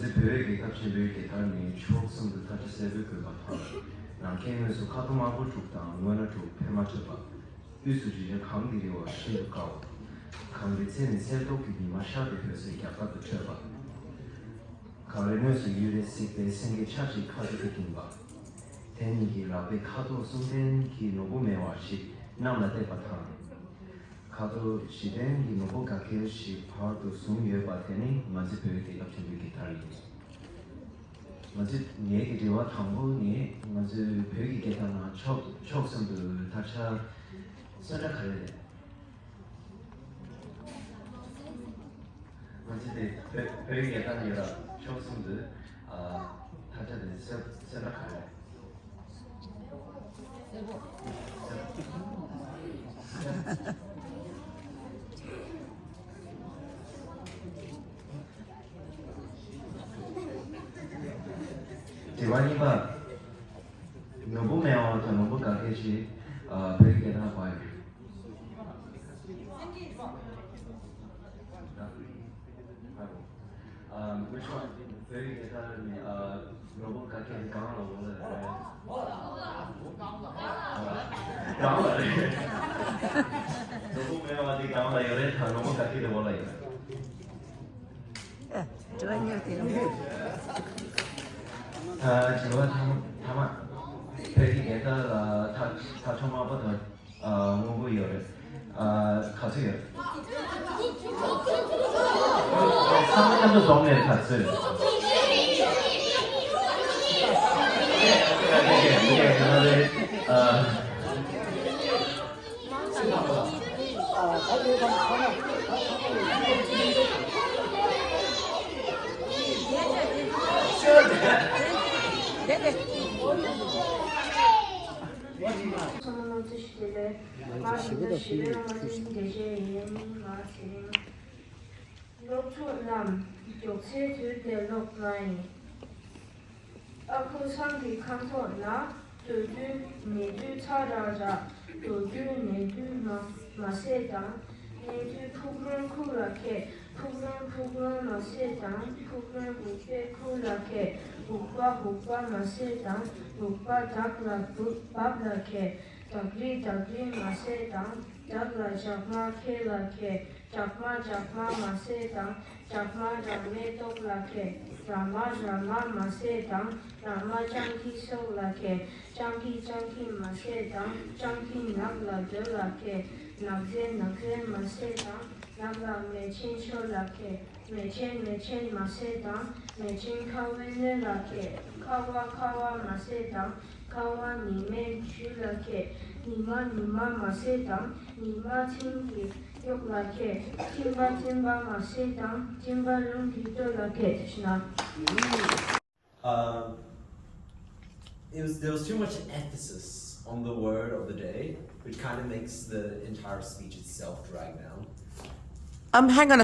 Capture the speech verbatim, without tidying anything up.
བོད་རྒྱལ་ཁབ་ཆེན་པོའི་རྒྱལ་དར་ནི་ཕྱོགས་གསུམ་དུ་ཐག་ཆ་གསལ་པོས་བཀོད་པ་དང་། ནམ་མཁའི་ངོས་སུ་ཁ་དོག་དམར་པོ་དྲུག་དང་སྔོ་ནག་དྲུག་འཕེན་མ་ཐུབ་པ། དབུས་སུ་རི་རབ་གངས་ཀྱི་རི་བོ་ཤིན་ཏུ་དཀར་བ། གངས་རིའི་རྩེ་ནས་གསེར་མདོག་གི་ཉི་མ་ཤར་ཏེ་འོད་ཟེར་རྒྱ་གར་དུ་འཕྲོས་པ། གངས་རིའི་ངོས་སུ་གཡུ་རལ་གཟིགས་པའི་སེང་གེ་ཆ་གཅིག་ཁ་ཐུག་ཏུ་འགྱིང་བ། དེ་ཉིད་ཀྱི་རལ་པའི་ཁ་དོག་གསུམ་ལྡན་གྱི་ནོར་བུ་མེ་བ་ཞིག་གནམ་ལ་བཏེགས་པ་དང་། ཁ་དོག་བཞི་ལྡན་གྱི་ནོར་བུ་དགའ་སྐྱིད་ཞིག་བར་དུ་བཟུང་ཡོད་པ་དེ་ནི་ང་ཚོའི་བོད་རྒྱལ་ཁབ་ཆེན་པོའི་རྒྱལ་དར་ཡིན། ང་ཚོས་ངའི་གི་དྲི་བ་དང་པོ་ནི་ང་ཚོའི་བོད་ཀྱི་རྒྱལ་དར་ནང་ཕྱོགས་ཕྱོགས་གསུམ་དུ་དར་ཆ་སོན་ཁྲ་ག་རེ་རེད། ང་ཚོས་དེ་བོད་བོད་ཀྱི་རྒྱལ་དར་ནང་ཡོད་ར་ཕྱོགས་གསུམ་དུ་ཨ་དར་ཆ་དེ་སོན་སོན་ཁྲ་ག་རེ་རེད། དྲི་བ་གཉིས་པ། ནོར་བུ་མེ་བ་དང་ནོར་བུ་དགའ་སྐྱིད་ཞིག་ཨ་བོད་ཀྱི་རྒྱལ་དར་ལ་བབས་ཡོད། Um, which one? བོད་ཀྱི་རྒྱལ་དར་ནི་ཨ་ནོར་བུ་དགའ་སྐྱིད་དེ་གང་ལ་འོག་ལ་ཡོད་རེད། གང་ལ་རེད། ནོར་བུ་མེ་བ་དེ་གང་ལ་ཡོད་རེད། ད་ནོར་བུ་དགའ་སྐྱིད་དེ་འོག་ལ་ཡོད་རེད། ཨེ། དྲི་བ་གཉིས་དེ་ལ། ཨ་དྲི་བ་ཐ་མ་ཐ་མ། བོད་ཀྱི་རྒྱལ་དར་ལ་ཐག་ཐག་ཆོད་དམར་པོ་དང་ཨ་སྔོན་པོ་ཡོད་རེད། ཨ་ག་ཚོད་ཡོད་རེད། ཚང་མ་མཉམ་དུ་འཛོམས་ནས་ག་ཚོད་ཡོད་རེད། ཨ། ཚང་མ་ལ་བཀྲ་ཤིས་བདེ་ལེགས། ང་ཞིག་ད་ཞི་བའི་ལྷ་མོ་ཆེན་དགེ་བཤེས་ཡིན། ང་ཚེ་རིང་། སློབ་ཕྲུག་རྣམས། མགྱོགས་ཚེ་དུས་བདེ་ལོག་ང་ཡིན། ཨ་ཁུ་སང་གི་ཁང་ཐོག་ན། དུས་རྒྱུན་ནད་དུག་ཚ་ར་ར། དུས་རྒྱུན་ནད་དུག་མ་མ་ཟས་དང་། ནད་དུག་ཕུག་རོན་ཁུག་ལ་ཁད། ཕུག་རོན་ཕུག་རོན་མ་ཟས་དང་། ཕུག་རོན་སྦུག་པའི་ཁུག་ལ་ཁད། སྦུག་པ་སྦུག་པ་མ་ཟས་དང་། སྦུག་པ་བྲག་ལ་བབ་ལ་ཁད། བྲག་རི་བྲག་རི་མ་ཟས་དང་། བྲག་ལ་བྲག་དམར་ཁད་ལ་ཁད། བྲག་དམར་བྲག་དམར་མ་ཟས་དང་། བྲག་དམར་ར་མའི་ཏོག་ལ་ཁད། ར་དམར་ར་དམར་མ་ཟས་དང་། ར་དམར་སྤྱང་ཀི་སོག་ལ་ཁད། སྤྱང་ཀི་སྤྱང་ཀི་མ་ཟས་དང་། སྤྱང་ཀི་ནགས་ལ་སྡོད་ལ་ཁད། ནགས་ཚལ་ནགས་ཚལ་མ་ཟས་དང་། ནགས་ལ་མེ་ཆེན་ཤོར་ལ་ཁད། མེ་ཆེན་མེ་ཆེན་མ་ཟས་དང་། མེ་ཆེན་ཁ་བའི་སྣོད་ལ་ཁད། ཁ་བ་ཁ་བ་མ་ཟས་དང་། ཁ་བ་ཉི་མའི་འཇུ་ལ་ཁད། ཉི་མ་ཉི་མ་མ་ཟས་དང་། ཉི་མ་མཚན་གྱི་གཡོག་ལ་ཁད། སྤྲིན་པ་སྤྲིན་པ་མ་ཟས་དང་། སྤྲིན་པ་རླུང་གི་ལྟོ་ལ་ཁད། ཐུགས་རྗེ་གནང་། Um, it was, there was too much emphasis on the word of the day, which kind of makes the entire speech itself drag down. Um, hang on a